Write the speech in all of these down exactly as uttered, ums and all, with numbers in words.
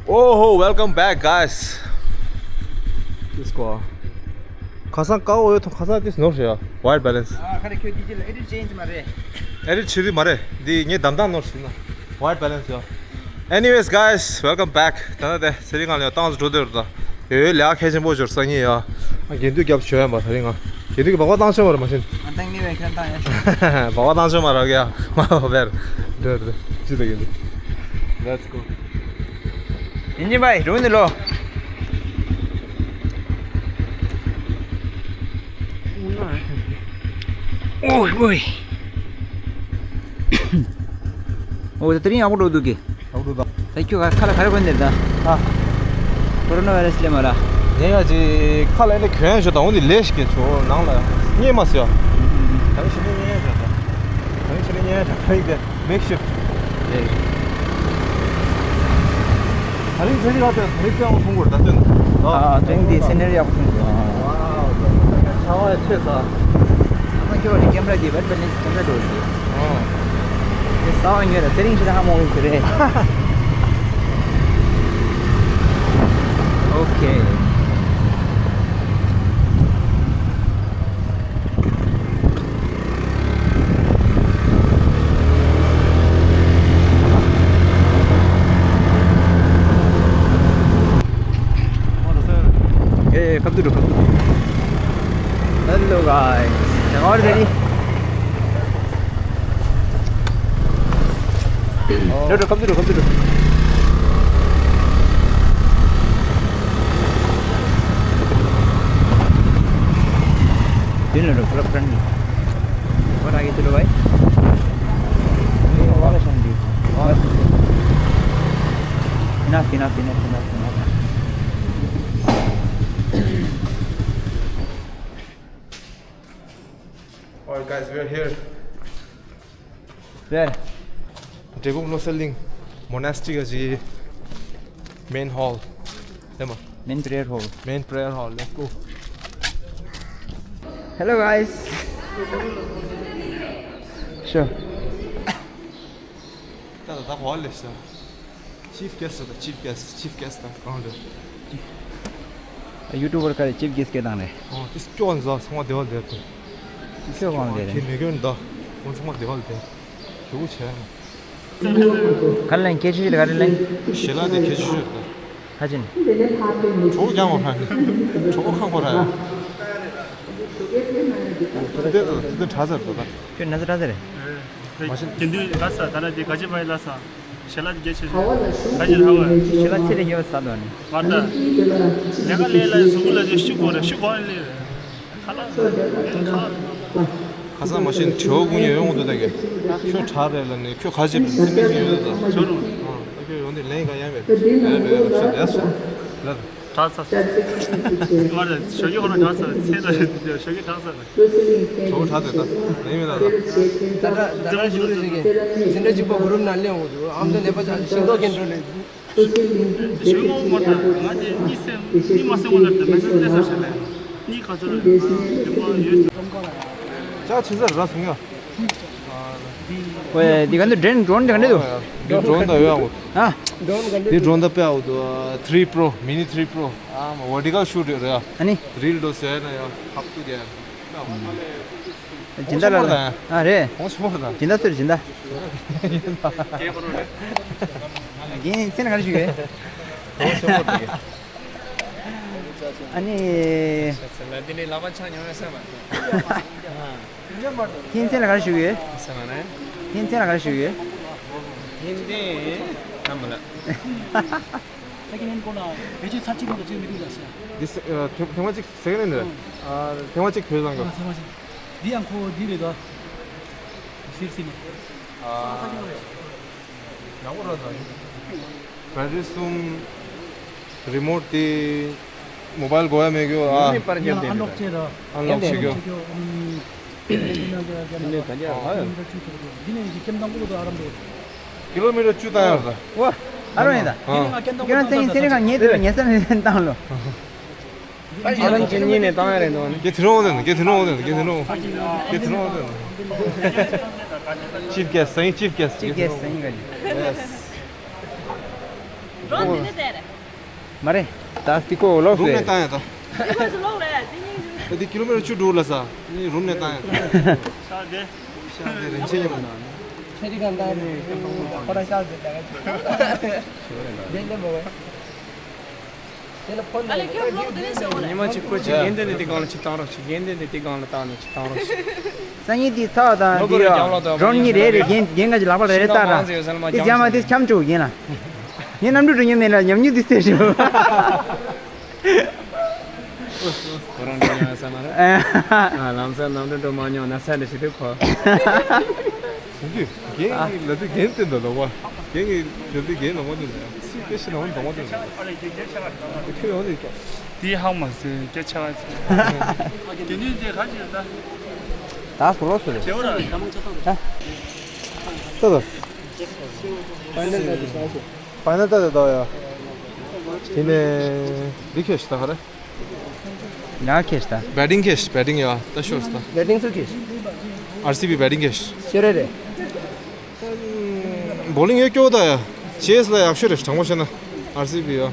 Oh ho, welcome back, guys. This go. ཁ་སང་ཀ་བོ་ཡོད་ཐོག་ཁ་སང་དེ་ནོར་ཞིག་ཡོད། White balance. ཨ་ཁ་རེ་ཁྱོད་དེ་ཅི་ལ་edit change མ་རེད། Edit བྱེད་དུས་མ་རེད། འདི་ངས་འདམ་འདམ་ནོར་ཞིག་ན། White balance ཡོད། Anyways, guys, welcome back. ད་ནི་དེ་ཚེ་རིང་ང་ལ་ཡང་ཏང་ཙི་འགྲོ་འདོད་རེད་ད། ཡོད་ལས་ཁ་ཆེན་པོ་ཞོར་སང་ཉིན་ཡ། ཨ་དགེ་འདུན་རྒྱབ་ཆོས་ཡན་པ་ཚེ་རིང་ང་། དགེ་འདུན་གྱི་སྦག་སྦག་བཏང་ཆོག་མ་རེད་མ་ཤེས། ཨ་བཏང་ནི་བས་ཁྱོད་བཏང་ཡ། སྦག་སྦག་བཏང་ཆོག་མ་རེད་ཡ། མ་བེར། འདོད་འདོད་ཅི་ད་དགེ་འདུན། Let's go. ཡིན་གྱི་བའི་རུང་ནི་ལོ། ཨོའི་ཨོའི། ཨོ་ད་དེ་རིང་ཡག་པོ་འགྲོ་འདུག་གི། ཡག་པོ་འདུག་ད། ད་ཁྱོད་ཁ་ལ་ག་རེ་གོན་ནས་རེད་ད། ཨ། ཀོ་རོ་ན་བྷ་ཡི་ར་སི་སླེབས་མ་ར། ངས་ཡ་ཅིག་ཁ་ལ་ཨེ་འདྲ་གྱོན་ཞོ་ད་འོང་དེ་ལས་ཤིག་གྱོན་ཆོག་ནང་ལ་ཡ། རྙེད་མ་སོང་ཡ། ད་རིང་ཕྱི་ནས་རྙེད་ཡ་ཞོ་ད། ད་རིང་ཕྱི་ནས་རྙེད་ཡ་ཞོ་ད་རིང་དེ། Makeshift. ད་རིང་ཚེ་རིང་ལགས་དེ་ད་རིང་དཔེ་ཡག་པོ་མཐོང་གི་རེད་ད་སྟོན། ཨ་ཨ་དེ་རིང་འདི་སེ་ནེ་རི་ཡག་པོ་མཐོང་གི་རེད། ཨ་ཨ་ཆར་པ་ཡ་ཆད་ས། ཨ་ཁྱོད་ཀྱི་ཀེམ་ར་འདི་ཝེད་བྷེ་ལན་སི་ཀེམ་ར་འགྲོ་གི། ཨོ། དེ་ས་བ་ཉོས་ལ་ཚེ་རིང་ཞིག་ལ་ཧ་མ་གོ་གི་རེད། ཨོ་ཁེ། ཨེ། ཁ་ཐུག་འགྲོ། ཁ་ཐུག་འགྲོ། Hello guys. ད་ག་བར་ཟེར་ནི། འགྲོ་འགྲོ། ཁ་ཐུག་འགྲོ། ཁ་ཐུག་འགྲོ། མདུན་ལ་འགྲོ། ཁོ་ར་ཕྲན་ནི། What are you to do, bhai? Enough, enough, enough, enough, enough. Alright, guys, we're here. Where? འབྲས་སྤུངས་བློ་གསལ་གླིང་མོ་ན་སི་ཊི་རི་གི་main hall. ལེ་མ། Main prayer hall. Main prayer hall. Let's go. Hello, guys. Sure. ད་ད་ད་གོ་ལེ་ཤ། Chief guest ད། Chief guest. Chief guest ད་གང་རེད། ཡུ་ཊུབ་པར་ག་རེ་ཅིབ་གིས་སྐད་བཏང་རེད། ཨོ་དེ་སྐྱོ་བ་འཛའ་ཚང་མ་བདེ་བ་བདེ་ཏེ། དེ་སྐྱོ་བ་འདི་རེད། མི་གོན་ད། ཁོང་ཚང་མ་བདེ་བ་བདེ། ཞུ་བྱས་ན། ག་རེ་ལེན། ཁྱད་ཆོས་ལ་ག་རེ་ལེན། ཞལ་ལག་དེ་ཁྱད་ཆོས་ཡོད་ད། ཧ་ཅིན། གྲོགས་ཀྱང་ངོ་ཧ་ནི། གྲོགས་ཁང་ཁོ་ར་ཡ། དེ་དེ་དེ་དྲག་ཟེར་ད། ཁྱོད་ན་ཚ་དྲག་ཟེར་རེད། མ་གཞི་དགེ་འདུན་ལ་ས་ད་ན་དེ་ག་ཅི་བ་ལ་ས་ཞལ་ལག་དེ་རྒྱ་ཆེ་ཞེ་ག་ཅི་ཧ་བ། ཞལ་ལག་ཚེ་ལས་ཉེ་བ་ས་དོ་ནི། མ་ད་ལས་ཀ་ལས་ལ་གཟུགས་ལ་ཅི་ཤུ་གོ་རེ་ཤུ་གོ་ལེ་ཁ་ལག་ཁ་ལག་ཁ་སང་མ་གཞི་དྲི་བ་ཀུན་ཡོད་ཡོང་འདུག་ད་གེ། ཁྱོད་གྲ་རེད་ལ་ནི་ཁྱོད་ག་ཅི་བ་ཚེ་མི་ཅི་ཡོད་ད། ཁྱོད་རུ་ཁྱོད་ཡོང་དེ་ལན་ག་ཡང་མེད། ལན་མེད་ལ་ཁྱོད་དེ་སོ་ལ། གྲགས་ས། མ་རེད། ཞོགས་ཀྱི་ཧོ་ན་གྲགས་ས་ཚེ་ལ་རེད་དེ་ཞོགས་ཀྱི་གྲགས་ས་རེད། ཁྲོ་ཁྲ་དེ་ད་ནས་མི་ལ་ད། ཙི་ཙི་ཅིག་པོ་གུ་རུབ་ནང་སླེབས་འོང་འདུག་ཨམ་ད་ནད་པ་ཆགས་ཤིང་ཏོག་གན་འགྲོ་ལེ། ཞོགས་མོ་མ་ད་ང་དེ་གཉིད་སེམས་གཉིད་མ་སེམས་མ་ལ་དེ་མེ་སེ་ཇི་སླེབས་ས་ཞིག་ལས་གཉིད་ག་ཚོད་རེད་དེ་མ་ཡོད། ཅག་ཆི་ཟེར་ར་སོང་ཡ། ཝེ། འདི་ག་འདི་ཌྲོན་ཌྲོན་འདི་ག་འདི་འདུག་འདི་ཌྲོན་ད་ཡོད་ཨ། ཨ། འདི་ཌྲོན་ད་དཔེ་ཨའུ་འདུག་ཐི་རི་པྲོ། མི་ནི་ཐི་རི་པྲོ། ཨ་མ་ཝར་ཊི་ཀལ་ཤུ་ཊ་རེད་ཨ། ཨ་ནི། རིལ་འགྲོ་ཟེར་ན་ཡང་ཧབ་ཏུ་རེད། སྦྱིན་བདག་ལ་ཨ་རེད། ཧོང་ཆེན་པོ་རེད། སྦྱིན་བདག་ཚོར་སྦྱིན་བདག་རྒན་མཚན་ལ་ག་རེ་ཞུ་གི་ཡོད། ཧོང་ཆེན་པོ་རེད། ཨ་ནི། ལ་འདི་ནས་ལག་པ་འཆང་མྱོང་ཡོད་ས་མ་རེད། ཁྱེད་མཚན་ལ་ག་རེ་ཞུ་གི་ཡོད། ཟེར་བ་ནི། ཁྱེད་མཚན་ལ་ག་རེ་ཞུ་གི་ཡོད། ཧིན་དི་ཨ་མ་ལ། སེ་ཀེན་ཧེན་ཁོ་ན་བེད་སྤྱོད་ཚར་གཅིག་ལོ་ཚོད་མི་འདུག་ལ་ཟེར། འདི་ས་ཨ་ཐེངས་ཐེངས་མ་གཅིག་སེ་ཀེན་ཧེན་རེད། ཨ་ཐེངས་མ་གཅིག་བོད་བཟང་གི། ཨ་ཐེངས་མ་གཅིག་འདི་ཡང་ཁོ་འདི་རེད་དོ། སིར་སི་ནས། ཨ་ཡག་པོ་ར་ཟ་ཡིན། བེ་ཊི་རི་གསུམ། རི་མོཊ་དེ་མོ་བཱའིལ་དགོས་ཡ་མེད་གི་ཨ། ཡང་ཨན་ལོག་བྱེད་ར། ཨན་ལོག་བྱེད་གི། འདི་ནས་ག་འདྲ་ཧ་ཡ། འདི་ནས་ཀེམ་དང་པོ་དུ་ཨ་རམ་རེད། ཀི་ལོ་མི་ཊར་བཅུ་བཏང་ཡོད་ར། ཝ། ཨ་རོ་ཡིན་ད། ཨ། ཁྱེད་རང་ཚེ་ཡིན་ཚེ་རིང་གང་ཉེ་དུ་ཉེ་ས་མི་བཏང་ལོ། ཨ་རམ་ཅན་གཉིས་ནས་བཏང་ཡ་རེད་འདུག་ནི། ཀེ་ཐི་རོང་དེ་ནི་ཀེ་ཐི་རོང་དེ་ནི་ཀེ་ཐི་རོང་ཀེ་ཐི་རོང་དེ་ནི། ཅིཕ་གེ་སི་སེང་ཅིཕ་གེ་སི་ཅིཕ་གེ་སི་སེང་ག་ནི། ཡེ་སི། རོ་འདི་ནས་བལྟས་རེད། མ་རེད། ད་སྟི་ཀོ་ལོག་རུམ་ནས་ཟེར། བཏང་ཡ་ད། སྟི་ཀོ་སུ་ལོག་རེད་དེ་སྙིང་རྗེ། ད་འདི་ཀི་ལོ་མི་ཊར་བཅུ་དྲུག་ལ་ས། ནི་རུམ་ནས་བཏང་ཡ་ད། ཤ་དེ། ཤ་དེ་རིན་ཆེན་ཡིན་མ་ན། ཁྱེད་རི་གང་ད་ནི་ཁོ་རང་ཤ་དེ་ད་ག་ཅིག་དེ་འདྲ་མོ་བས། དེ་ལ་ཕོན་ཨ་ལེ་ཁྱོད་ལོག་དེ་ནས་ཟེར་བ་ཉི་མ་གཅིག་ཁོ་ཅིག་རྒན་དེ་ནས་དེ་སྒང་ལ་ཅིག་བཏང་རོགས་ཅིག་རྒན་དེ་ནས་དེ་སྒང་ལ་བཏང་ནས་ཅིག་བཏང་རོགས་ཅིག་སང་ཉིན་དེ་ཚར་བ་དང་དེ་ཡོད། ཌོ་རོན་གཉིས་རེ་རེ་རྒན་རྒན་ག་ཅིག་ལག་པ་རེ་རེ་བཏགས་ར། དེ་ཟ་མ་དེ་འཁྱམ་བཅུག་རྒན་ལ། ངས་གནམ་གྲུ་འགྲོ་མྱོང་མེད་ལ་ཉམས་མྱོང་དེ་སྟེར་ཞུ། ཁོ་རང་འགྲོ་མྱོང་ས་མ་རེད། ཨ་ལམ་སང་གནམ་གྲུ་འགྲོ་མ་མྱོང་ན་ས་འདྲ་ཞིག་འདུག་ཁོ། ཟིན་གྱི་རྒན་གྱི་ལ་དུས་རྒན་བསྟན་དང་ལོག་པ། རྒན་གྱི་ལ་དུས་རྒན་ལོག་མ་འདུག་ནས་སི་ཀེ་ཤི་ལོག་མ་འདུག་མ་འདུག་ནས། ཁྱོད་ཡོང་ནས་ཀྱང་། དེའི་ཧང་མ་ཟེར་སྐད་ཆ་ག་ཚོད། དེ་ནས་དེ་ག་ཅིག་ད། ད་སོ་ལོ་སོ་རེད། ཇེ་བོ་ར་ད་མང་ཆ་ཚང་། ད་ད་ད། ཕའི་ནལ་ད་དེ་ད་ཡ། དེ་ནས་འདི་ཁེ་ཤི་ད་ག་རེ། ཡ་ཁེ་ཤི་ད། བེ་ཊིང་ཁེ་ཤི་བེ་ཊིང་ཡ་ད་ཤོར་སི་ད། བེ་ཊིང་སུ་ཁེ་ཤི། ཨར་སི་བི་བེ་ཊིང་ཁེ་ཤི། ཤེ་རེ་རེ། བོ་ལིང་ཡོད་སྐྱོ་ད་ཡ། ཇེ་ཨེས་ལ་ཡག་ཤོས་རེད་དྲང་པོ་བཤད་ན། ཨར་སི་བི་ཡ།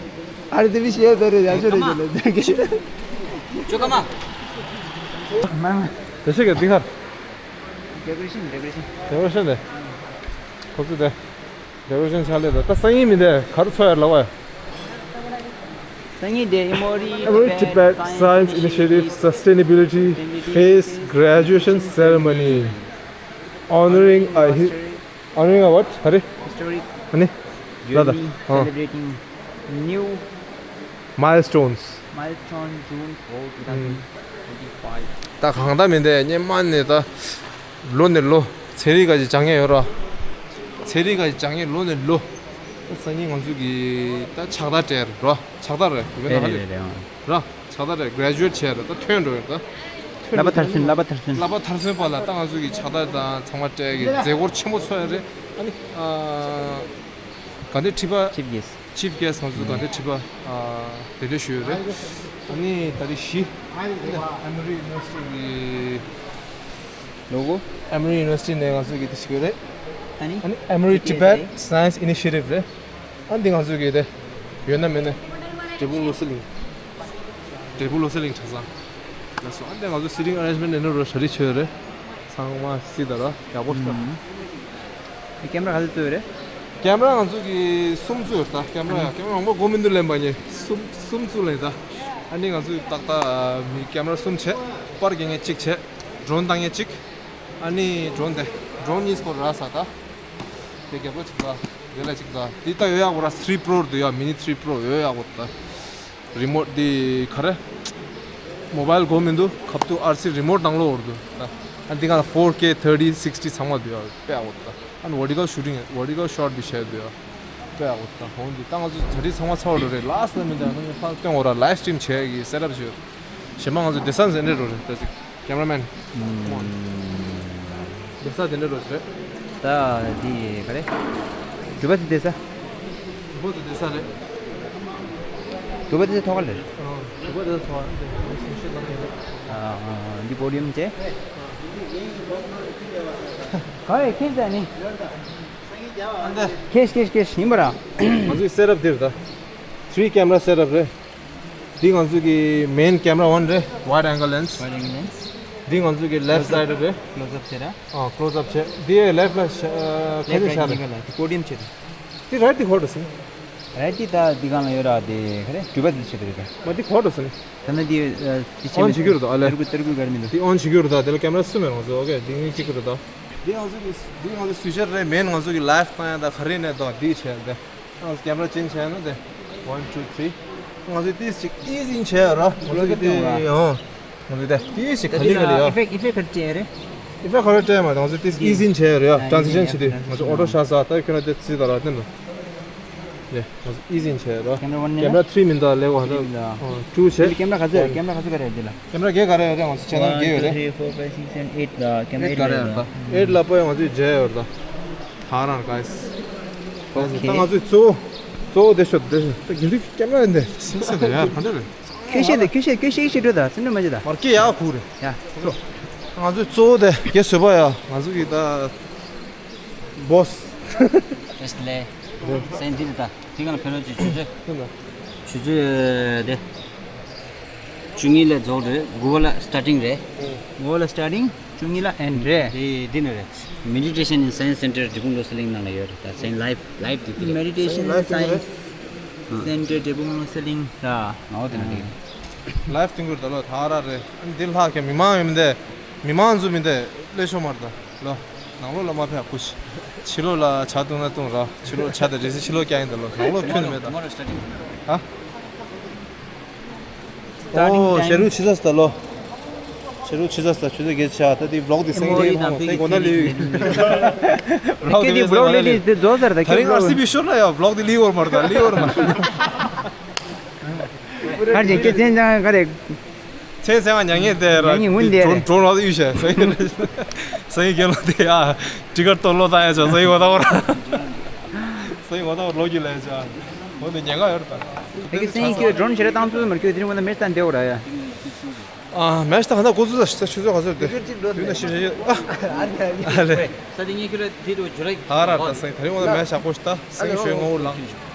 ཨར་སི་བི་ཤེ་ད་རེད་ཡག་ཤོས་རེད་ཇེ་ལ་ད་གེ། ཅོ་ཀ་མ། དེ་ཤེས་ག་འདི་ཁར། ཌེ་ཀོ་རེ་ཤན་ཌེ་ཀོ་རེ་ཤན། ཌེ་ཀོ་རེ་ཤན་དེ། ཁོ་ཚོ་དེ། ཌེ་ཀོ་རེ་ཤན་ཆག་ལས་ད་ད་སང་ཉིན་མི་འདས་ག་རུ་འཚོགས་ཡ་ལབ་ཡ། སང་ཉིན་དེ་ཨི་མོ་རི། Every Tibet Science Initiative Sustainability Phase Graduation Ceremony honoring a hi- honoring a what? Sorry. Historic ཨ་ནི། ལ་ད། journey ཨ། celebrating new Milestones. Milestone, June four, two thousand twenty-five. ད་གང་ལྟར་མི་འདས་སྔོན་མ་ནས་ད་ལོ་ནས་ལོ་ཚན་རིག་ག་ཅིག་སྦྱང་མཁན་ཡོད་ར། ཚན་རིག་ག་ཅིག་སྦྱང་མཁན་ལོ་ནས་ལོ། ད་སང་ཉིན་ང་ཚོ་གི་ད་ཕྱག་རྟགས་སྤྲད་ར། ཕྱག་རྟགས་རེད་གོ་བོད་ནང་ཧ་ལས་རེད་ར། ཕྱག་རྟགས་རེད། གྷ་རེ་ཇུ་ཨེཊ་བྱས་ར་ད་ཐོན་འགྲོ་ཡོད་ད། ཐོན་བསླབ་པ་མཐར་སོན། བསླབ་པ་མཐར་སོན། བསླབ་པ་མཐར་སོན་པ་ལ་ད་ང་ཚོ་གི་ཕྱག་རྟགས་དང་ཚང་མ་སྤྲད་གི་མཛད་སྒོ་ཆེན་པོ་ཚོགས་ཡ་རེད། ཨ་ནི་ཨ་དགའ་ལྡན་ཁྲི་པ། Chief Guest. Chief Guest ང་ཚོ་དགའ་ལྡན་ཁྲི་པ་ཨ་གདན་འདྲེན་ཞུས་ཡོད་རེད། ཨ་ནི་ད་རེས་བཞི་ཨ་ནི་Emory University གི་ལོ་གོ། Emory University ནས་ང་ཚོ་གི་དེ་ཞིག་ཡོད་རེད། ཨ་ནི་ཨ་ནི་Emory Tibet Science Initiative རེད། ཨ་འདི་ང་ཚོ་གི་དེ་ཡོད་ན་མེད་ན། འབྲས་སྤུངས་བློ་གསལ་གླིང་། འབྲས་སྤུངས་བློ་གསལ་གླིང་གྲྭ་ཚང་། ལགས་སོ། ཨ་འདི་ང་ཚོ་sitting arrangement ཨེ་ནོ་རོ་ཧྲ་རི་ཆོས་རེད། ཚང་མ་སྲིད་ད་ར་ཡག་པོ་ཞིག་ད། ཨ་ཀེམ་ར་ག་ཚོད་བཙུགས་ཡོད་རེད། ཀེམ་ར་ང་ཚོ་གི་གསུམ་བཙུགས་ཡོད་ད། ཀེམ་ར་ཡ་ཀེམ་ར་མང་པོ་དགོས་མི་འདུག་ལེན་པ་ཉེ་གསུམ་གསུམ་བཙུགས་ལེན་ད། ཨ་ནི་ང་ཚོ་ཏག་ཏག་མི་ཀེམ་ར་གསུམ་བྱས། པར་རྒྱག་མཁན་གཅིག་བྱས། ཌོ་རོན་བཏང་མཁན་གཅིག་ཨ་ནི་ཌོ་རོན་དེ་ཌོ་རོན་གཉིས་པོ་རག་ས་ད། དེ་རྒྱབ་ལོགས་གཅིག་ད། དེ་ལ་གཅིག་ད། དེ་ད་ཡོད་ཡག་པོ་ར་three Pro འདུག་ཡ། མི་ནི་three Pro ཡོད་ཡག་པོ་ད། རི་མོཊ་དེ་ག་རེ། མོ་བལ་དགོས་མི་འདུག་ཁབ་ཏུ་ཨར་སི་རི་མོཊ་དང་ལོ་འོར་འདུག་ད། ཨ་འདི་ག་four K thirty sixty ཚང་མ་འདུག་ཡ། དཔེ་ཡག་པོ་ད། ཨ་ནི་vertical shooting vertical shot འདི་བྱས་འདུག་ཡ། དཔེ་ཡག་པོ་ད། འོང་འདི་ད་ང་ཚོ་ད་རེས་ཚང་མ་ཚར་བ་རེད། ལཱསི་ལ་མི་འདུག་ཨ་ནི་ཕར་སྟོན་འོ་ར། ལའིབ་སི་ཊི་རིམ་བྱས་གི་སེ་ཊབ་བྱས། གཞན་པ་ང་ཚོ་སྡོད་ས་འཛིན་རེད་འགྲོ་རེད་ད་ཅིག་ཀེམ་ར་མེན། སྡོད་ས་དེ་འདྲ་འགྲོ་ཞིག་རེད། ད་འདི་ག་རེ། གྲུ་པ་དེ་སྡོད་ས། གྲུ་པ་དེ་སྡོད་ས་རེད། གྲུ་པ་དེ་ཐོག་ཁ་རེད། གྲུ་པ་དེ་ཐོག་ཁ་རེད། འདི་པོ་ཌི་ཡམ་བྱས། ག་རེ་ཁྱེད་ཚ་ནི། ཁེཤ་ཁེཤ་ཁེཤ་ཡིན་པ་ར། ང་ཚོའི་སེ་ཊབ་འདི་རེད་ད། three camera setup རེད། འདི་ང་ཚོ་གི་main camera one རེད། wide angle lens. Wide angle lens. འདི་ང་ཚོ་གི left side རེད། close up བྱེད་ར། ཨ་close up བྱེད། འདི་left ལ་ཤ- ཁ་ལེ་ཤ་རེད། འདི་podium བྱེད་ར། འདི་right འདི་ཧོལ་རེད་སེ། right འདི་ད་འདི་གང་ལ་ཡོད་ར། དེ་ག་རེ་གྲུ་པ་འདི་བྱེད་རེད་ད། མ་འདི་ཧོལ་རེད་སེ། ད་ནི་འདི་འདི་on བྱེད་གི་རེད་ད། ཨ་ལེ། ཏར་ཀུ་ཏར་ཀུ་ག་རེ་མི་འདུག་འདི་on བྱེད་གི་རེད་ད། དེ་ལ་camera གསུམ་ཡོད་ང་ཚོ། okay འདི་གཉིས་གཅིག་གི་རེད་ད། འདི་ང་ཚོ་གི་འདི་ང་ཚོ་switcher རེད། main ང་ཚོ་གི་live བཏང་ཡ་ད་ག་རེ་ནས་ད་འདི་བྱས་ཏེ། ང་ཚོ་camera change བྱས་ན་དེ། one two three ང་ཚོ་ཏིས་ཅིག་easy བྱས་ར། ང་ཚོ་གི་དེ་ཡང་ང་ཚོ་དེ་ཏིས་ཅིག་ག་ལེ་ག་ལེ་ཡ། effect effect ག་རེ་སྤྲད་རེད། effect ག་རེ་སྤྲད་མ་རེད། ང་ཚོ་ཏིས་easy བྱས་ར་ཡ། transition བྱེད་དུས་ང་ཚོ་auto shot ས་ད་ཁྱོད་རང་དེ་རྩིས་ད་ར་དེ་འདུག་ཡ་ང་ཚོ་easy བྱས་ར། camera one ནས་camera three མིན་ད་ལེགས་བ་ད། two བྱས། camera ག་ཚོད་རེད། camera ག་ཚོད་ག་རེ་རེད་འདི་ལ། camera བརྒྱད་ག་རེ་ཡོད་རེད། ང་ཚོ་channel བརྒྱད་ཡོད་རེད། One, two, three, four, five, six, seven, eight ལ་camera eight ག་རེ་ཡོད་རེད་ད། eight ལ་པོ་ཡང་ང་ཚོའི་བརྒྱད་ཡོད་རེད་ད། ཐང་རང་guys། okay ད་ང་ཚོའི་གཙོ་བོ་གཙོ་བོ་དེ་ཤོད་དེ་ཤོད་ད། དགེ་འདུན་གྱི་camera ཡིན་ཏེ། སེམས་སེ་ད་ཡར་ག་འདྲ་རེད། ཁྱོད་ཤེས་དེ་ཁྱོད་ཤེས་ཁྱོད་ཤེས་ཤེས་འགྲོ་ད་སེམས་འགྲོ་མ་བྱེད་ད། མར་ཀེ་ཡག་ཁུག་རེད། ཡ་ཁུག་ང་ཚོའི་གཙོ་བོ་དེ་རྒྱལ་བཟོད་པ་ཡ། ང་ཚོ་གི་ད་boss། just ལས་སེམས་འདི་རེད་ད། དེ་ག་ལ་ཕན་ལོ་ཅིག་ཆུ་ཚོད། ཆུ་ཚོད་དེ། བཅུ་གཉིས་ལ་རྫོགས་རེད། དགུ་པ་ལ་སི་ཊར་ཊིང་རེད། དགུ་པ་ལ་སི་ཊར་ཊིང་། བཅུ་གཉིས་ལ་ཨེན་ཌི་རེད། དེ་དེ་ནི་རེད། Meditation in Science Center འབྲས་སྤུངས་བློ་གསལ་གླིང་ནང་ལ་ཡོད་རེད། ད་སེང་ལའིབ་ལའིབ་དེ་དེ་རེད། Meditation in Science Center འབྲས་སྤུངས་བློ་གསལ་གླིང་ར། ང་འོ་དེ་ན་དེ། ལའིབ་སྟོན་གྱི་རེད་ད་ལོ། ད་ར་རེད། འདི་ལྷག་གི་མི་མང་ཡོད་མི་འདི། མི་མང་ཚོ་མི་འདི་ལས་ཤོ་མར་ད་ལོ། ནང་ལོགས་ལ་མ་ཕེབས་ཀུ་ཤི། ཕྱི་ལོགས་ལ་ཇ་བཏུང་ན་བཏུང་ར། ཕྱི་ལོགས་ཇ་དང་འདྲེ་སི་ཕྱི་ལོགས་ཀྱང་ཡིན་ད་ལོ། ནང་ལོགས་ཐོན་མེད་ད། ཧ། ཨོ་ཞེ་རུ་ཆི་ཟ་ས་ད་ལོ། ཞེ་རུ་ཆི་ཟ་ས་ད། ཆུ་ཚོད་བརྒྱད་ཆགས་ད། དེ་བི་ལོག་དེ་སེང་གེ་མོ་སེང་གོ་ན་ལི་ཡོད། བི་ལོག་དེ་བི་ལོག་ལི་ལི་དེ་རྫོགས་ཚར་ད། ད་རིང་ཨར་སི་བི་ཤོར་ན་ཡང་བི་ལོག་དེ་ལི་ཡོད་མ་རེད་ད། ལི་ཡོད་མ་རེད། གར་ཅན་སྐད་ཆེན་ཅང་ག་རེ། མཚན་མཚན་བ་མྱ་ངན་དེ་ར། མྱ་ངན་འུན་དེ་རེད། ཌོན་ཌོན་རོ་ཡུ་ཤ་སེང་གེ་སེང་གེ་ལོ་དེ་ཡ། ཊི་ཀར་ཏོ་ལོ་ད་ཡ་ཆ་སེང་གེ་འོ་ད་འོ་ར། སེང་གེ་འོ་ད་འོ་ལོ་རྒྱུ་ལས་ཆ། འོ་དེ་ཉེན་ཁ་ཡོད་རེད་ད། དེ་གི་སེང་གེ་ཌོན་ཤེ་ར་བཏང་ཚུལ་མར་ཁྱོད་དེ་རིང་འོ་ན་མེ་སྟན་དེ་འོ་ར་ཡ། ཨ་མེ་སྟན་ཧ་ད་གོ་ཚུལ་ས་ཆུ་ཚོད་ག་ཚོད་དེ། དུས་ན་ཤི་ཤི་ཨ། ཨ་ལེ། ས་དེ་ངས་ཁྱོད་ལ་དེ་དུ་ཇུ་ལའི། ཧ་ར་ད་སེང་། དེ་རིང་འོ་ན་མེ་ཤ་ཀོ་ཤ་ད་སེང་ཤོས་ངོ་བོ་ལང་།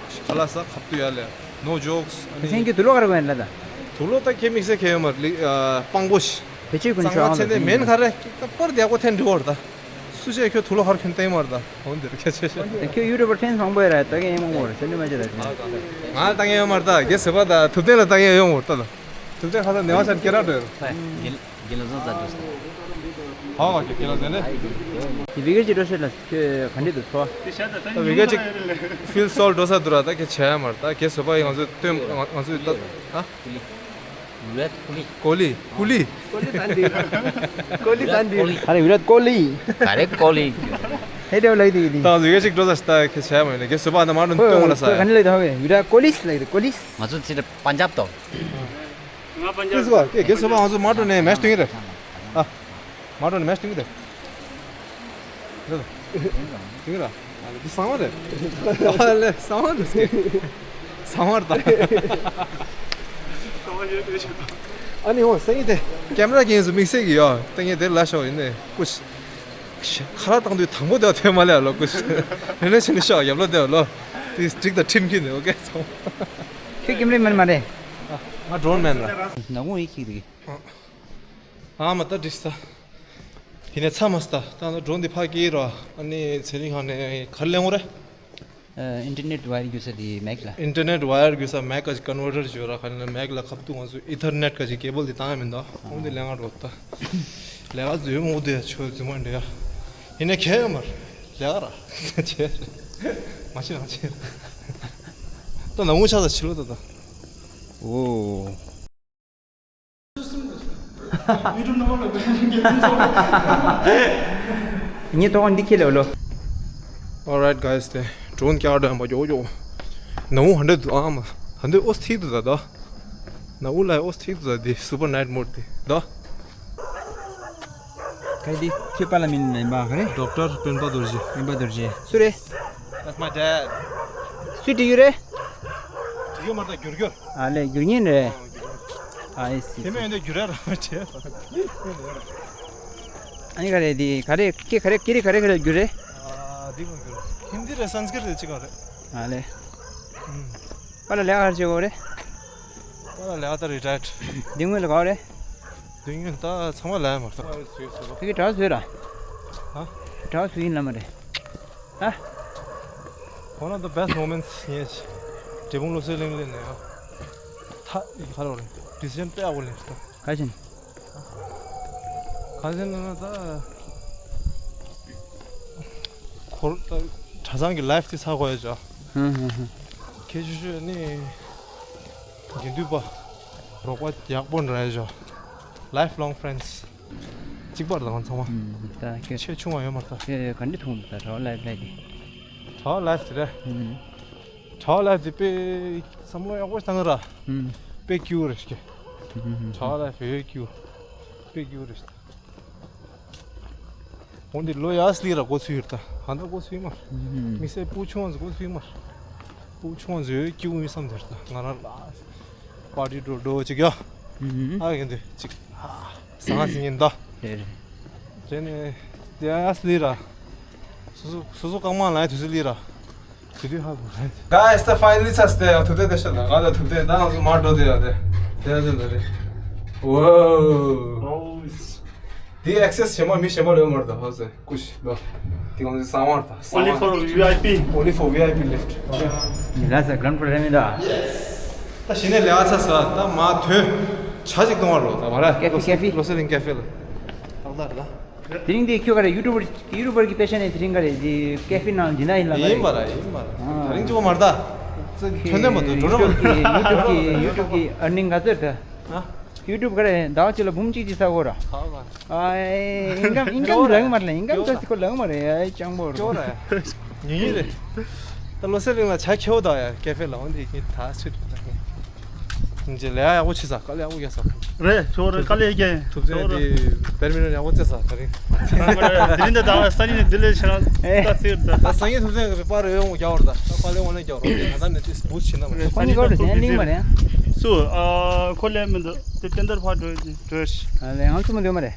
ཁ་ལ་ས་ཁབ་ཏུ་ཡ་ལེ། No jokes. ཨ་ནི་སེང་གེ་དུག་ལོག་ག་རེ་གོན་ལ་ད། དུག་ལོག་ད་ཁྱེད་དམིགས་བསལ་ཁྱེད་ཡོད་མ་རེད། ཨ་སྤང་པོ་ཞིག་སྤེ་ཆའི་ཀུན་གཙང་མ་ཆེ་ནས་མེན་ག་རེ་པར་བསྡད་གོ་ཐེན་འགྲིག་གོ་རེད་ད། སུ་ཆེ་ཁྱོད་དུག་ལོག་ག་རེ་གོན་བསྟན་མ་རེད་ད། འོ་འདིར་ཁྱེད་ཆེ་ཆེ། ཁྱོད་ཡུ་ཊུབ་པར་ཕེན་མང་པོ་ཡོད་ར། ད་གིན་ཡེ་མང་པོ་རེད་ཟེར་ནི་མ་བྱེད་ད། ང་ལ་ལྟ་མཁན་ཡོད་མ་རེད་ད། རྒྱལ་སྲས་པ་ད་ཐུབ་བསྟན་ལ་ལྟ་མཁན་ཡོད་མ་རེད་ད། ཐུབ་བསྟན་ཁ་སང་ནེ་བ་ཆ་སྐད་ར་འགྲོ་ཡོད་ར། དགེ་ལགས་བཟང་ས་འགྲོ་སོང་། ཧོ་ཧོ་དགེ་ལགས་བཟང་ནས། དེ་བི་གེ་ཅིག་འགྲོ་ཤེས་ལ་ཁྱོད་ག་འདྲས་འདུག་ཚོར་བ། ད་བི་གེ་ཅིག་ཕིལ་སོལ་འགྲོ་ས་འདུག་ར། ད་ཁྱེད་བྱས་ཡ་མ་རེད་ད། ཁྱེད་བཟོད་པ་ཡིན། ང་ཚོས་སྟོན་ང་ང་ཚོས་ད་ཧ། ཀོ་ལི་ཀོ་ལི། ཀོ་ལི་ད་འདི། ཀོ་ལི་ད་འདི། ག་རེ་ཝི་རཱད་ཀོ་ལི། ག་རེ་ཀོ་ལི། ཧེ་ཏེ་ལའི་དེ་གི་དེ། ད་བི་གེ་ཅིག་འགྲོ་ས་ད་ཁྱེད་བྱས་ཡ་མ་ཡིན་ན། ཁྱེད་བཟོད་པ་ད་མ་འགྲོ་སྟོན་ང་ལ་ས་ཡ། ག་འདྲས་ལའི་ད་ཧ་གི་ཝི་རཱད་ཀོ་ལི་ལའི་དེ་ཀོ་ལི། ང་ཚོ་ཚིག་རེ་པན་ཇབ་ཏོ། ང་པན་ཇབ། ཀེ་ཀེ་སོ་པ་ང་ཚོ་མ་འགྲོ་ནས་མེ་སྟོན་གྱི་རེད། ཨ། མ་འགྲོ་ནས་མེ་སྟོན་གྱི་རེད། རེད། སྟོན་གྱི་རེད། ཨ་ལེ་འདི་གསང་བ་རེད། ཨ་ལེ་གསང་བ་འདུག་སྐད། གསང་བ་རེད་ད། ཨ་ནི་འོ་སེང་གེ་དེ་ཀེམ་ར་གྱེན་སུ་དམིགས་བསལ་གྱི་ཡོད། ད་ངས་དེར་ལ་ཤོག་ཡིན་ནས་ཀུ་ཤ། ཁ་ལག་བཏང་དུས་དང་པོ་དེ་བ་ཐོན་མ་ལས་ལོ་ཀུ་ཤ། རེ་རེ་བྱས་ནས་ཤོག་ཡབ་ལོ་དེ་བ་ལོ། དེ་འགྲིག་དང་ཁྲིམས་ཁྱེར་ནས་ཨོ་ཀེ་ཚང་མ། ཁྱོད་ཀེམ་རའི་མན་མ་རེད། ང་ཌོ་རོན་མན་ར། ནག་མོ་ཡིག་ཁྱེར་རེད། ཨ་མ་ད་འགྲིག་ས། དེ་ནས་ཚ་མ་སྟ་ད་ནི་ཌོ་རོན་འདི་ཕ་གིར་ར། ཨ་ནི་ཚེ་རིང་ཁང་ནས་གར་ལེན་འོ་རེད། ཨ་ཨིན་ཊར་ནེཊ་ཝ་ཡར་རྒྱུ་ས་དེ་མེག་ལ། ཨིན་ཊར་ནེཊ་ཝ་ཡར་རྒྱུ་ས་མེག་ག་ཅིག་ཀོན་ཝར་ཊར་ཞིག་ཡོད་ར། ཁ་ནས་མེག་ལ་ཁབ་ཏུ་ང་ཚོ་ཨི་ཐར་ནེཊ་ག་ཅིག་ཀེ་བལ་དེ་བཏང་ཡ་མིན་ད། འོ་འདི་ལས་ང་འགྲོ་ད། ལས་ཀ་ཟོས་མོ་དེ་ཆོས་རྫུན་མ་འདྲ་ཡ། ཡིན་ནའི་ཁྱད་ཡོད་མ་རེད། ལས་ཀ་ར་བྱས་རེད། མ་བྱེད་རང་བྱེད་རེད། ད་ནང་ངུ་ཆགས་ས་ཕྱི་ལོགས་ད་ད། ཨོ། ངས་ཐོག་འདི་ཁྱེར་ལེ་ལོ། Alright guys, དེ་ཌོ་རོན་ཀྱག་ཌོན་པ་ཀྱོག་ཀྱོག། ནང་ཧ་འདྲ་འདུག་ཨ་མ། ཧ་འདྲ་ཨོ་སི་ཐིག་འདུག་ད་ད། ནང་ལ་ཨོ་སི་ཐིག་འདུག་ད་དེ་སུ་པར་ནའིཊ་མོཌ་དེ་ད། ག་དེ་ཁྱོད་པ་ལ་མིན་ནས་མ་ག་རེ། ཌོག་ཊར་པེན་པ་རྡོ་རྗེ། པེན་པ་རྡོ་རྗེ། སུ་རེད། That's my dad. སུས་བྲིས་ཡོད་རེད། བྲིས་ཡོད་མ་རེད་ད་རྒྱུར་རྒྱུར། ཨ་ལས་རྒྱུར་ཉན་རེད། ཨ་ཡེ་སི། དེ་མིན་འདི་རྒྱུ་ར་ར་མ་བྱས། ཨ་ནི་ག་རེ་འདི་ག་རེ་ཀི་ག་རེ་ཀི་རེ་ག་རེ་ག་རེ་རྒྱུ་རེད། ཨ་འདི་མ་རྒྱུ་ར། ཧིན་དི་རེད་སན་སྐྲིཏ་རེད་ཅི་ག་རེད། ཨ་ལེ། ཨུམ། པ་ལ་ལས་ཀ་ག་རེ་བྱེད་གོ་རེད། པ་ལ་ལས་ཀ་ད་རི་ཊ་ཡར་ཌི། འདི་སྔོན་ལ་ག་རེད། འདི་སྔོན་ད་ཚང་མ་ལས་མ་རེད། ཁྱེད་ཀྱི་གྲྭ་བཟོས་ར། ཧ། གྲྭ་བཟོས་ཡིན་ལ་མ་རེད། ཨ། One of the best moments ངས་འབྲས་སྤུངས་སློབ་གསོའི་གླིང་ལ་ནས་ཨ། ད་ཡི་ག་ལ་རེད། ཌི་སི་ཤན་དཔེ་ཡག་པོ་ལེན་སོང་། ག་ཅིན། ག་ཅིན་ལ་ན་ད། ཁོར་ད་གྲྭ་ཚང་གི་ལའིཕ་དེ་ཚར་དགོས་ཡ་ཅོ། ཧུམ་ཧུམ་ཧུམ། ཁྱེད་ཤུ་ཤུ་ནི་དགེ་འདུན་པ་རོགས་པ་ཡག་པོ་འདྲ་ཡ་ཅོ། Lifelong friends. གཅིག་པར་དང་ཚང་མ། ད་ཁྱེད་ཆེ་ཆུང་བ་ཡོད་མ་རེད་ད། ཁྱེད་ག་འདྲ་མཐོང་འདུག་ད་གྲྭ་བ་ལའིཕ་ལ་དེ། གྲྭ་བ་ལའིཕ་དེ་རེད། གྲྭ་བ་ལའིཕ་དེ་དཔེ་བསམ་བློ་ཡག་པོ་བཏང་ར། དཔེ་སྐྱིད་པོ་རེད་ཤག་གྲྭ་བ་ལའིཕ་དཔེ་སྐྱིད་པོ། དཔེ་སྐྱིད་པོ་རེད་ཤག་འོ་འདི་ལོ་ཡར་སླེབས་ར་འགོ་ཚུགས་ཡོད་ད། ཧ་ད་འགོ་ཚུགས་མ། དམིགས་བསལ་སྤུ་ཆུང་བ་ཚོ་འགོ་ཚུགས་མ། སྤུ་ཆུང་བ་ཚོ་སྐྱིད་པོ་ཡོད་བསམ་དེར་ད་ང་རང་ལ། པར་ཊི་འགྲོ་འགྲོ་ཅིག་ཡ། ཨ་ཡིན་དེ་ཅིག་ཟང་ཟིང་ཡིན་ད། དེ་ནས་དེ་ཡར་སླེབས་ར། སོ་སོ་སོ་སོ་རྐང་མ་ལ་ཡ་དུས་སུ་སླེབས་ར། དེ་དུས་ཧ་གོ་རེད། Guys, the finally ཚར་སྟེ་ཡ་ཐུབ་བསྟན་དེ་ཤ་ལ་ང་ལ་ཐུབ་བསྟན་ད་ང་ཚོ་མར་འགྲོ་དེ་ཡ་དེ་དེ་ཡ་དེ་ལ་རེད། Wow. འདི་access ཞེ་མ་མི་ཞེ་མ་ལོས་མར་ད་ཧ་སེ་ཀུ་ཤི་ལོ། དེ་གང་ཟེ་གསང་བར་ད་གསང་Only བར། For V I P. Only for V I P left. ཡིན་ལ་ས་ground floor རེ་མི་ད། ད་གཞི་ནས་ལས་ཀ་ཚར་ས་ད་མ་ཐོན་ཇ་ཅིག་གཏོང་བར་རོ་ད་མ་ར། Cafe, cafe. ལོ་སེ་ལིང་cafe ལ་ཏག་ཏག་རེད་ད། དེ་རིང་འདི་ཁྱོད་ག་རེ་ཡུ་ཊུབ་པར་ཡུ་ཊུབ་པར་གྱི་དཔེ་ཆ་ནས་དེ་རིང་ག་རེ་འདི་ཀེ་ཧྥེ་ནང་འདི་ན་ཡིན་ལ་ག་རེ། ཡིན་པ་ར་ཡིན་པ་ར། ཨ། ད་རིང་ཅིག་པོ་མར་ད། ཁྱོད་ནས་མ་ཐུབ་འགྲོ་ར་མ་ཐུབ། ཡུ་ཊུབ་ཀྱི་ཡུ་ཊུབ་ཀྱི་ཨར་ནིང་ག་ཚོད་ད། ཨ། ཡུ་ཊུབ་ག་རེ་ཟླ་བ་གཅིག་ལ་འབུམ་གཅིག་ཅིག་ས་གོ་ར། ཨ་ཨེ་ཨིན་ཀམ་ཨིན་ཀམ་ལང་མ་རེད་ལ་ཨིན་ཀམ་ཙོ་སི་ཁོ་ལང་མ་རེད་ཨེ་ཅང་པོ་ར། ཉིན་ཡིན་རེད། ད་ལོ་སེ་རིང་ལ་ཇ་ཁྱེའུ་ད་ཡ་ཀེ་ཧྥེ་ལ་འོན་ཏེ་ཀྱི་ད་ཚུད། ཇེ་ལས་ཡག་པོ་བྱེད་ས་དཀའ་ལས་ཡག་པོ་རྒྱག་ས། རེད་ཁྱོད་རེད་དཀའ་ལས་རྒྱག་ཐུབ་ཚན་དེ་བེར་མི་ར་ཡག་པོ་རྩེ་ས་ད་རིང་། དེ་རིང་ད་ད་སང་ཉིན་འདི་ལས་ཆེ་རང་ད་རྩེ་ད། ད་སང་ཉིན་ཐུབ་ཚན་གི་པར་ཡོད་འོང་རྒྱག་བར་ད་ད་དཀའ་ལས་འོང་ན་རྒྱག་རོགས་ད་ད་ནས་དེ་བུ་བྱེད་ན་མ་རེད། ཁོ་ནི་གོ་རེ་ཟན་ལིང་མ་རེད། སུ་ཨ་ཁོ་ལས་མི་འདུག་དེ་ཏན་ཏར་ཕར་འགྲོ་འགྲོ་ཤི། ཨ་ལས་ང་ཚོ་མི་འདུག་མ་རེད།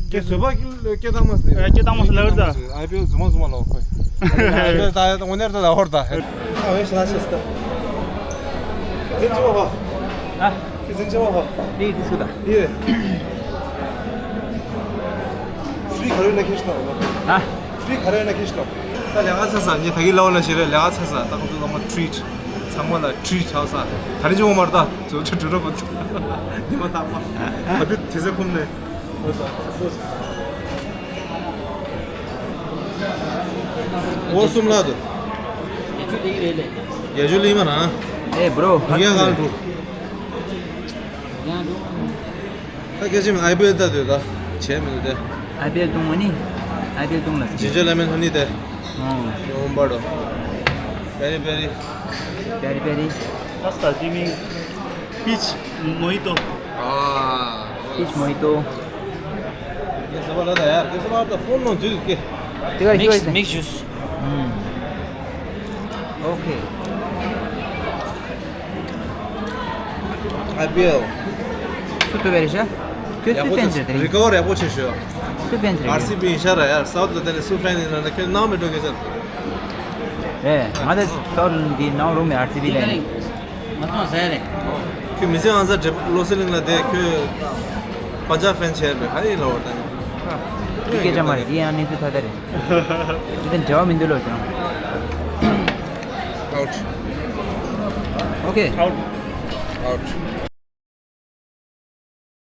ཀྱི་བཟོ་པ་ཀྱི་སྐད་བཏང་མ་ཟེར། ཨ་སྐད་བཏང་མ་ཟེར་ལབ་ད། ཨའི་པི་ཨེལ་རྫུན་མ་རྫུན་མ་ལབ་ཁོས། ཨའི་པི་ཨེལ་ད་དངོས་གནས་ད་ལབ་ཧོར་ད། ཨ་ཝེ་ཤ་ཤ་སྟ། ཀི་ཟིན་ཅི་མ་ཧོ། ཨ། ཀི་ཟིན་ཅི་མ་ཧོ། ཨི་དི་སུ་ད། ཨི་རེད། ཧྥི་རི་ག་རེ་ན་ཁེ་ཤ་ན་ཧོ། ཨ། ཧྥི་རི་ག་རེ་ན་ཁེ་ཤ་ན་ཧོ། ད་ལས་ཀ་ཚ་ས་ཉི་ད་གི་ལའོ་ན་ཞི་རེ་ལས་ཀ་ཚ་ས་ད་ཁོ་ཚོ་ཚང་མ་ཊི་རིཊ། ཚང་མ་ལ་ཊི་རིཊ་ཆགས་ས། ད་རིང་ཅི་མ་མར་ད། ཚོ་ཚོ་ཊི་རིཊ་པོ་ཉི་མ་ད་མ། ད་དུ་དེ་ཚེ་ཁུམ་ནས། འོ་གསུམ་ལ་དུ། བརྒྱད་ཅུ་ལི་མ་ན། ཨེ་བྷྲོ། ཡ་གང་དུ། ད་སྐད་ཆེམ་ཨའི་པི་ཨེལ་ད་དུ་ད། བྱས་མི་འདུག་དེ། ཨའི་པི་ཨེལ་བཏུང་བ་ནི། ཨའི་པི་ཨེལ་བཏུང་ལ་ཟེར། ཇིན་ཇར་ལེ་མོན་ཧ་ནི་དེ། ཨོ། ཡོང་བར་དུ། བེ་རི་བེ་རི། བེ་རི་བེ་རི། What's the giving? Peach mojito. Ah. Peach mojito. ये सब वाला था यार, ये सब वाला था, फोन में जुड़ के। Mix, mix juice. Hmm. Okay. ཨའི་པི་ཨེལ། སུ་ཐུབ་པའི་རེད་ཤག་ཁྱོད་སུའི་ཕེན་རེད་དེ་རིང་། རི་ཀ་བར་ཡག་པོ་བྱེད་ཤོག་སུའི་ཕེན་རེད། ཨར་སི་བི་ཡིན་ཤག་ར་ཡ། སའུ་ཐི་ལ་དེ་ནས་སུའི་ཕེན་ཡིན་ན་ཁྱོད་ནང་མི་འགྲོ་གི་ཤག་རེད། ང་དེ་སའུ་ཐི་འདི་ནང་རུམ་མེ་ཨར་སི་བི་ལ་ཡིན། ང་ཚོ་ཟེར་རེད། ཁྱོད་མི་ཚེ་ཨང་ས་འདྲེ་བློ་གསལ་གླིང་ལ་དེ་ཁྱོད་པ་ཇ་ཕེན་བྱས་པའི་ག་ཡིན་ལ་བར་ད་ནི། འདི་སྐད་ཆ་མ་རེད། འདི་ཡང་གནས་ཚུལ་ཐ་དད་རེད། འདི་དང་འབྲེལ་བ་མི་འདུག་ལོ་ཅང་། Out. Okay. Out. Out.